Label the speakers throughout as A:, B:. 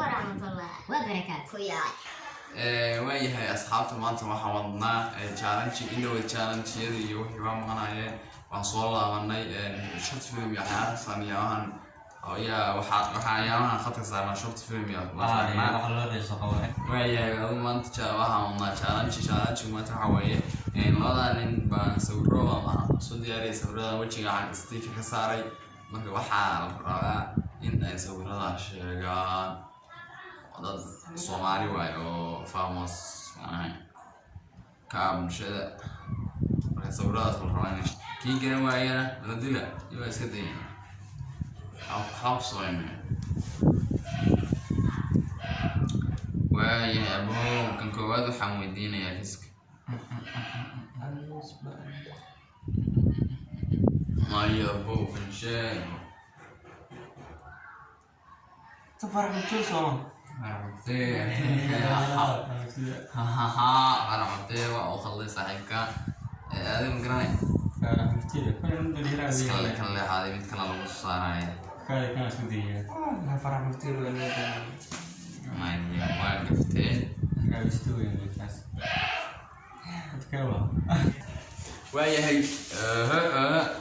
A: Waraxmatullah wabarakaatu.
B: Kuyaad.
C: Waayahay asxaabta, maanta waxaan wadnaa challenge indhowa. Challenge-yada iyo wixii waa maqanayeen, waan soo laabanay. Short film iyo waxyaalahaas yaabahan ayaa waxaa yaabahan khadka saarnaa, short film iyo waa saarnaa.
D: Waxa loo xiiso qabo.
C: Waayahay, adu maanta waxaan wadnaa challenge. Challenge maanta waxaa weeye, labadaa nin baan sawiro baan waxaan soo diyaariyay sawiradan, wejiga waxaan sticker ka saaray. Marka waxaa la rabaa in ay sawirada sheegaan dad Soomaali waaye oo famous macnaha ka ah bulshada. Marka sawiradaas la rabaa in kii garan waayana la dila iyo waa iska dayna, waxba ku sameynaya. Waayahay abow, kan koowaad waxaan weydiinayaa kiska maya. Abow, kan sheeg.
E: Farax Murteel sooma?
C: Hahaha, waa u khalday saaxiibka. Adiga ma garanay. Iska le kan leexaaday, mid kale lagu saaraya.
E: Farax Murteel waa leedahay.
C: Maya, waa gafteen. Waayahay,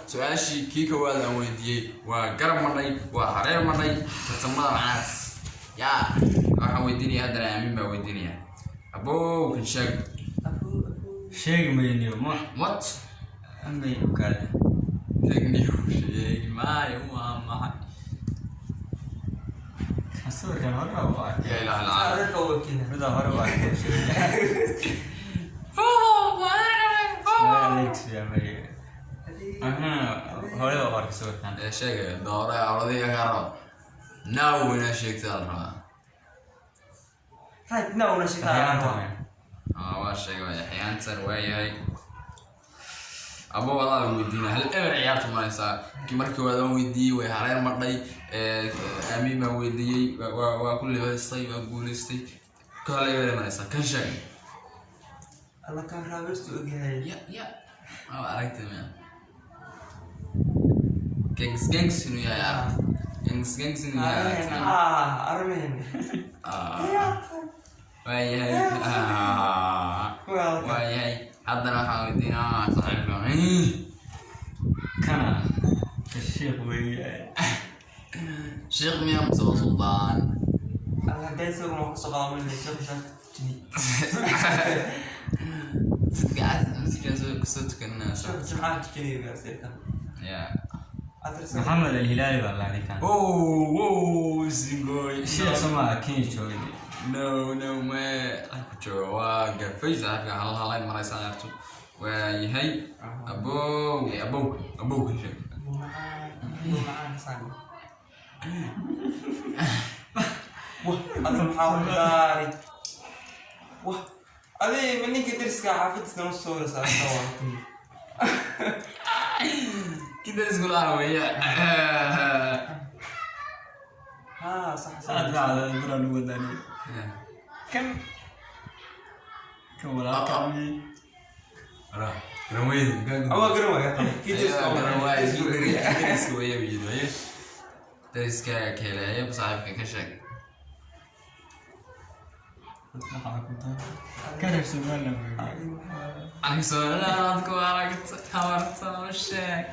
C: su-aashii kii koowaad aan weydiiyey waa garab madhay, waa hareer madhay tartamada macnahaas. Yaa waxaan weydiinaya haddana? Aamin baa weydiinaya. Abow, kan sheeg.
D: Sheegi mayniyo ma.
C: What?
D: May ukaale.
C: Sheegniyo, sheegi maayo, waa maxay?
D: Sawirkan hore waa u arkay.
C: Ya ilaah alcaalam.
E: Adeerka waa kiina.
D: Midaa hore u arkay. Alex yaa may. Aha, hore waa u arkay sawirkan.
C: Ee sheegaya doore awradiga ka rabo now inaa sheegtaa la rabaa.
E: Right now na
D: Xayaanta
E: sheegtaa.
D: may.
C: Ah, waa sheegay, waa xayaantan. Waayahay abo, wadaa la weydiinaya, 1-0 ciyaarta maraysaa. Kii markii waad aan weydiiyey way hareer madhay. Amiin baan weydiiyey, waa ku libaystay, waa guulaystay. 1-0 maraysaa. Kan sheeg.
E: Alla, kan raabeestu ogyahay.
C: Ya waa aragtay miya? Gangs gangs inuu yahay arag, gangs gangs inuu yahay aragtay.
E: Ah, arrimaheena.
C: Ah, waayahay. Ah, waayahay, haddana waxaan weydiinaa saaxiibka.
D: Kana sheekh weeye.
C: Sheekh miya mise waa suldaan?
E: Alla, hadday isagu ma kusoo qaadan sheekh sheekh tujini.
C: Masjidka kusoo tukanaa.
E: Sheekh jimcaha tujinaya gaarsiirkan.
C: Ya.
D: Maxamed Alhilaali baa la ninkan.
C: Oh, wow, singoy.
D: Sheekh Somaa Kenya joogay.
C: No, no, me ku jooga, waa gafay saaxiibka. Hal halay maraysaa ciyaartu. Waayahay abow, abow, abow, ka sheeg.
E: Macaan saan. Wah, adiga maxaa u daari? Wah, adiga ma ninka deriska xaafadiisna u sawiraysaa waa?
C: Kida iskulaha weeye.
E: Ha, sax sax.
D: Saad baa buraan ugu wadaani. Kan kan walaalka mi.
C: Garan weydi.
E: Awaa garan waaya kii deriska.
C: Garan waay, isku dheriya deriska weeye buu yidhi. Haye, deriska keeleeye, saaxiibka ka sheeg.
D: Waxaa ku tahay ka reer Somaliland weeye.
C: Aniga Somaliland ku aragta, habarta u sheeg.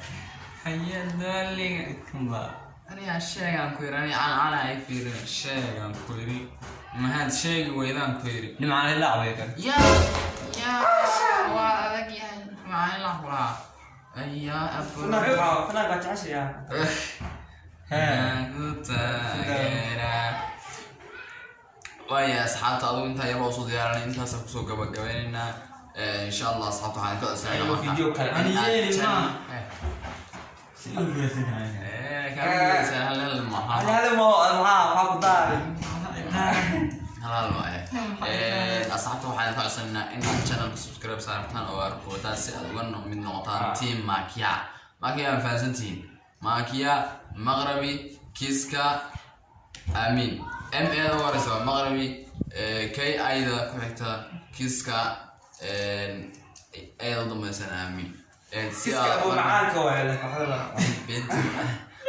C: Haye dooliga.
D: Kan baa.
C: Anigaa sheegaan ku yidhi, aniga caan ay fiirin, sheegaan ku yidhi, maxaad sheegi weydaan ku yidhi.
D: Nimcaan ilaac way kan.
C: Ya waa adag yahay maxaa ilaa kulahaa ayaa abo.
E: Fanaanka fanaanka jeceshayaa.
D: Hee.
C: Ku taageeraa. Waaya asxaabta, adigu intaa yaba usoo diyaaranay, intaasaan kusoo gabagabeynaynaa. Insha Allah asxaabta waxaan ka codsanayna marka
E: Video kale.
C: in
D: Ani
C: aad
D: yeeli ma. Si u guulaysan karaa.
C: Kaa guulaysan, hal hal maaha.
E: Ani hada ma maxaa ku daari?
C: Hal hal waaye. Asxaabta waxaan ka codsanaynaa inaad channelka subscribe saartaan oo aad rukuwataan si aad uga mid noqotaan team Makia. Makia aan fahansantihiin, Makia Maqrabi Kiska Aamin. M A da horeysa waa Maqrabi, K I da ku xigta Kiska, A da u dambeysana Aamin. Si
E: Kiska
C: aad
E: abu macaanka waaya leh waxba.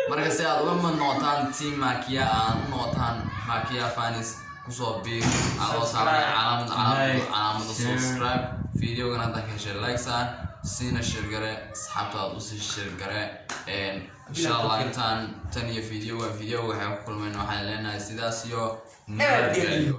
C: Marka si aad uga mid noqotaan team Makia, aan u noqotaan. Fakiya Fanis kusoo biir adoo saaranaya calaamad calaamada calaamada
D: Share.
C: Subscribe videogan hadda ka heshay, like saar, siina share gare, asxaabtaada usii share gare. Insha Allah intaan tan iyo videoga waxay ku kulmayna, waxaan leenahay sidaas iyo nabadgelyo.